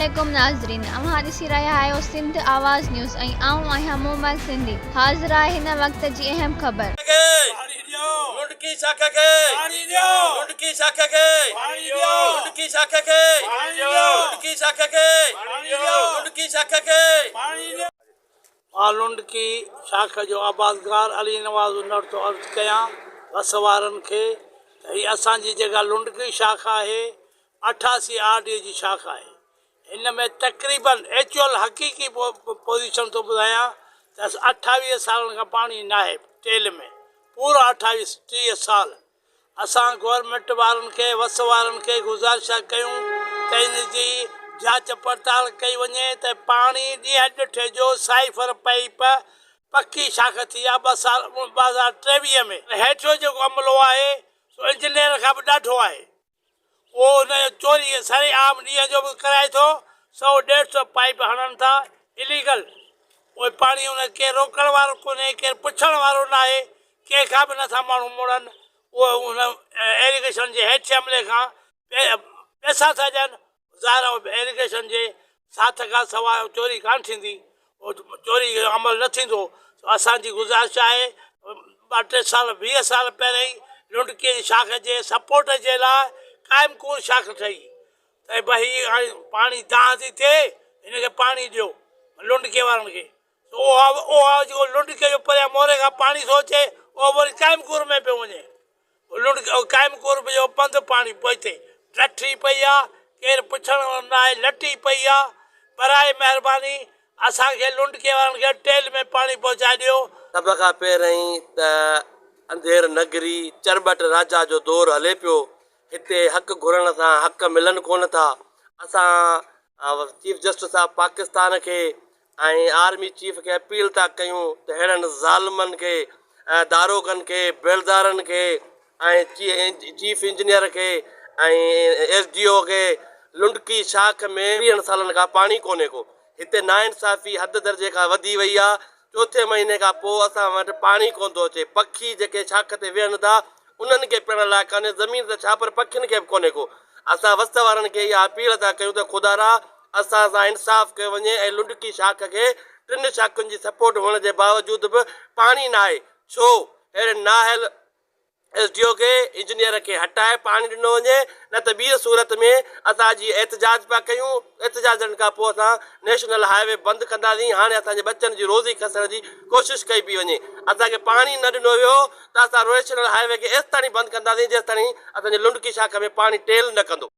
عليڪم ناظرين اوهان ڏسي رهيا آهيو سنڌ آواز نيوز ۽ آئون آهيان مومل سنڌي حاضر آهي هن وقت جي اهم خبر. کي لنڊڪي شاخ کي لنڊڪي شاخ کي لنڊڪي شاخ کي لنڊڪي شاخ کي لنڊڪي شاخ کي. مان لنڊڪي شاخ جو آبادگار علي نواز انڙ ٿو عرض ڪيان وس وارن کي ته هي اسان جي جيڪا لنڊڪي شاخ آهي 88 آر ڊي جي شاخ آهي. هن ۾ تقريبن ايڪچوئل حقيقي پوزيشن ٿو ٻڌايان ته 28 سالن کان پاڻي ناهي ٽيل ۾ پورا 28 30 سال اسان گورنمينٽ وارن کي وس وارن کي گذارش ٿا ڪيون ته ان جي جاچ پڙتال ڪئي وڃي ته پاڻي ڏينهن ڏٺي جو سائفر پائيپ پڪي شاخ ٿي آ ٻه سال 2023 ۾ هيٺيون جيڪو عملو آهي سو انجنيئر کان به ڏاڍو آهي اهو ان جو چوري سري عام ڏينهن جو به ڪرائي ٿو، سئو ڏيڍ سئو پائيپ هڻن ٿا اليگل، اهي پاڻي ان کي ڪير روڪڻ وارو ڪونهي، ڪير پڇڻ وارو ناهي، ڪنهن کان به نٿا ماڻهو مڙن، اهي ان ايريگيشن جي هيٺين عملي کان پئسا ٿا ڏين، ظاهر آهي ايريگيشن جي ساٿ کان سواء چوري ڪانه ٿيندي، چوري جو عمل نه ٿيندو. اسان جي گذارش آهي ٻه ٽي سال 20 سال پهرين لنڊڪي جي شاخ جي سپورٽ جي لاء قائم ڪور شاخ ٺهي ته ڀئي هي هاڻي پاڻي دانهن ٿي ٿئي هن کي پاڻي ڏيو لنڊڪي وارن کي اها اها جيڪو لنڊڪي جو پريان موري کان پاڻي ٿو اچي اهو وري قائم ڪور ۾ پيو وڃي. قائم قرب جو پنڌ پاڻي پوئتي لٺي پئي آ، ڪير پڇڻ وارو ناهي لٽي پئي آ، براء مهرباني اسان کي لنڊڪي وارن کي ٽيل ۾ پاڻي پهچائي ڏيو. سڀ کان پهرئين ته انڌير نگري چرٻٽ راجا جو دور هلي پيو. هتي حق گهرڻ سان حق ملن ڪونه ٿا. اسان چيف جسٽس آف پاڪستان کي ۽ آرمي چيف کي اپيل ٿا ڪيون ته اهڙن ظالمن کي داروغن کي بيلدارن کي ۽ چيف انجنيئر کي ۽ ايس ڊي او کي لنڊڪي شاخ ۾ ويهن سالن کان پاڻي ڪونهي ڪو هتي ناانصافي حد درجي کان وڌي وئي آ چوٿين مهيني کان پوء اسان وٽ پاڻي ڪونه ٿو اچي پکي جيڪي شاخ تي ويهن ٿا انهن کي پيئڻ لاء ڪانهي، زمين ته ڇا پر پکين کي به ڪونهي ڪو. اسان وس وارن کي اها اپيل ٿا ڪيون ته خدارا اسان سان انصاف ڪيو وڃي ۽ لنڊڪي شاخ کي ٽن شاخن جي سپورٽ هئڻ جي باوجود به پاڻي ناهي ڇو اهڙي نااهل ايس ڊي او کي انجنيئر کي هٽائي پاڻي ڏنو وڃي نه ته ٻيء صورت ۾ اسان جي احتجاج پيا ڪيون احتجاجن کان پوء اسان نيشنل هاء وي بند ڪنداسين هاڻي اسان جي ٻچن جي روزي کسڻ جي ڪوشش ڪئي پئي وڃي اسان کي پاڻي نه ڏنو ويو ته اسان نيشنل هاء وي کي ايستاڻي بند ڪنداسين جيستاڻي اسان جي لنڊڪي شاخ ۾ پاڻي ٽيل نه ڪندو.